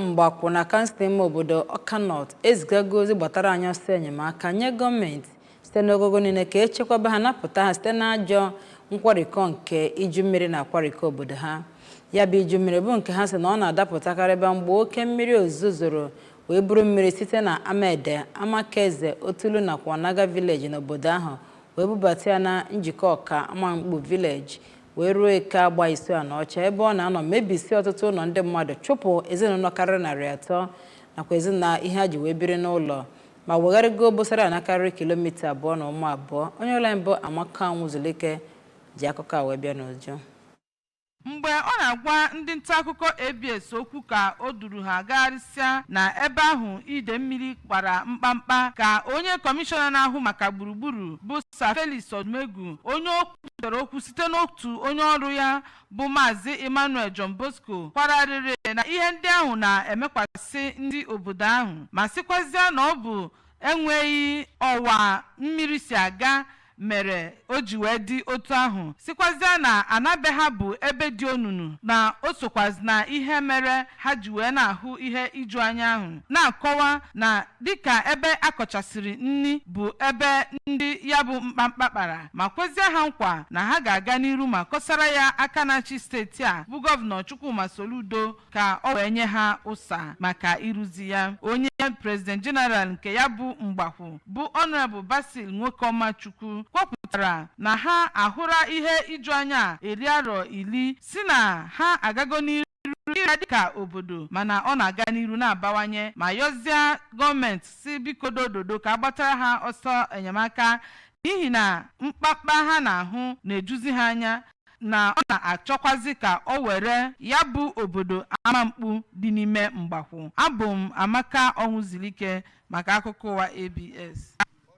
Mgbakwụ na kansụl ime obodo Ọka North ezigago ozi gbatara anyị ọsọ enyemaka nye gọọmenti site n'ogogo niile ka echekwaba ha, napụta ha site n'ajọ nkwarikọ nke iju mmiri na-akwarikọ obodo ha. Ya bụ iju mmiri bụ nke ha sị na ọ na-adapụtakarịba mgbe oke mmiri ozuzo zoro wee buru mmiri site na Amede, Amakeze, Otulu nakwa Onaga Village n'obodo ahụ wee bubata ya na njikọ ọka Amamkpu Village wee ruo Eke Agba Isuanaọcha, ebe ọ na-anọ mebisie ọtụtụ ụlọ ndị mmadụ, chụpụ ezinụlọ karịrị 300 nakwa ezinụlọ ihe ha ji wee biri n'ụlọ, ma wegharịgo obosara ala karịrị kilomita 2.2. Onye ọrụ anyị bụ Amaka Nwuzulike ji akụkọ a wee bịa n'uju. Mgbe ọ na-agwa ndị nta akụkọ ABS okwu ka o duru ha gagharịsịa na ebe ahụ ide mmiri kpara mkpamkpa, ka onye kọmishọna na-ahụ maka gburugburu bụ Sir Felix Odumegwu, onye o kwutere okwu site n'otu onye ọrụ ya bụ Maazị Emmanuel John Bosco, kwararịrị na ihe ndị ahụ na-emekwasị ndị obodo ahụ, ma sịkwazịa na ọ bụ enweghị ọwa mmiri si aga mere o ji wee dị otu ahụ, sịkwazịa na anabe ha bụ ebe dị onunu, na o sokwazi na ihe mere ha ji wee na-ahụ ihe iju anya ahụ, na-akọwa na dịka ebe akọchasịrị nri bụ ebe ndị ya bụ mkpamkpa kpara, ma kwezie ha nkwa na ha ga-aga n'iru ma kọsara ya aka na-achị steeti a bụ Gọvanọ Chukwuma Soludo ka ọ wee nye ha ụsa maka ịrụzi ya. Onye President General nke ya bụ Mgbakwụ bụ Honorable Basil Nwokeọma Chukwu kwupụtara na ha ahụra ihe iju anya eri arọ 10, si na ha agago n'iru ịra dịka obodo, mana ọ na-aga n'iru na-abawanye, ma yọzie gọọmenti si biko dododo ka agbatara ha ọsọ enyemaka, n'ihi na mkpakpa ha na-ahụ na-ejuzi ha anya, na ọ na-achọkwazi ka o were ya bụ obodo Amamkpu dị n'ime Mgbakwụ. Abụ m Amaka Ọnwụzilike maka akụkọ ụwa ABS.